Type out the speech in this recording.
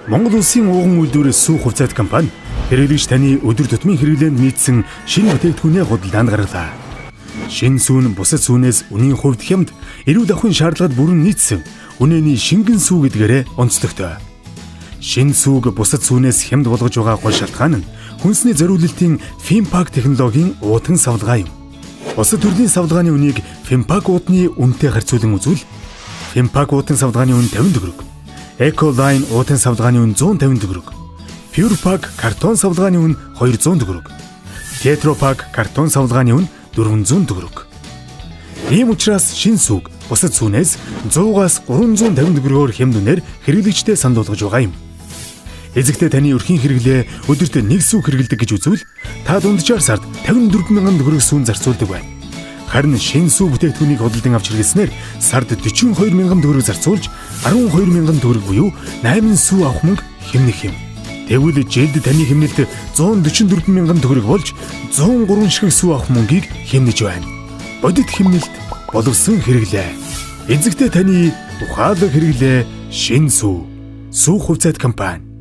Монгол Улсын ууган үйлдвэрээс сүү хувьцаат компани хэрэглэгч таны өдөр тутмын хэрэглээнд нийцсэн шинэ бүтээгдэхүүнээ худалдаанд гаргалаа. Шинэ сүүн бусад сүүнээс үнийн хувьд хямд, эрүүл ахуйн шаардлагад бүрэн нийцсэн үнэний шингэн сүү гэдгээрээ онцлогтой. Шинэ сүүг бусад сүүнээс хямд болгож байгаа гол шалтгаан нь хүнсний зориулалтын Fimpak технологийн уутан савлгаа юм. Бусад төрлийн савлгааны үнийг Fimpak уутны үнэтэй харьцуулан үзвэл Fimpak уутан савлгааны үн 50 төгрөг, Ecoline уутан савлгааны үн 150 төгрөг, Purepak картон савлгааны үн 200 төгрөг, Tetropak картон савлгааны үн 400 төгрөг. Ийм учраас шинэ сүүг бусад сүүнээс 100-аас 350 төгрөгөөр хямд үнээр хэрэглэгчдээ санал болгож байгаа юм. Эзэгтэй таны өрхийн хэрэглээ өдөрт нэг сүү хэрэглэдэг гэж үзвэл та дунджаар сард 54 мянган төгрөг сүүн зарцуулдаг байна. Харин шинэ сүү бүтээгдэхүүнийг худалдан авч хэрэглэснээр сард 42 мянган төгрөг зарцуулж 12 мянган төгрөг буюу 8 сүү авах мөнгө хэмнэх юм. Тэгвэл жилд таны хэмнэлт 144 мянган төгрөг болж 103 ширхэг сүү авах мөнгийг хэмнэж байна. Бодит хэмнэлт боловсон хэрэглээ. Эзэгтэй таны ухаалаг хэрэглээ шинэ сүү. Сүү хувьцаат компани.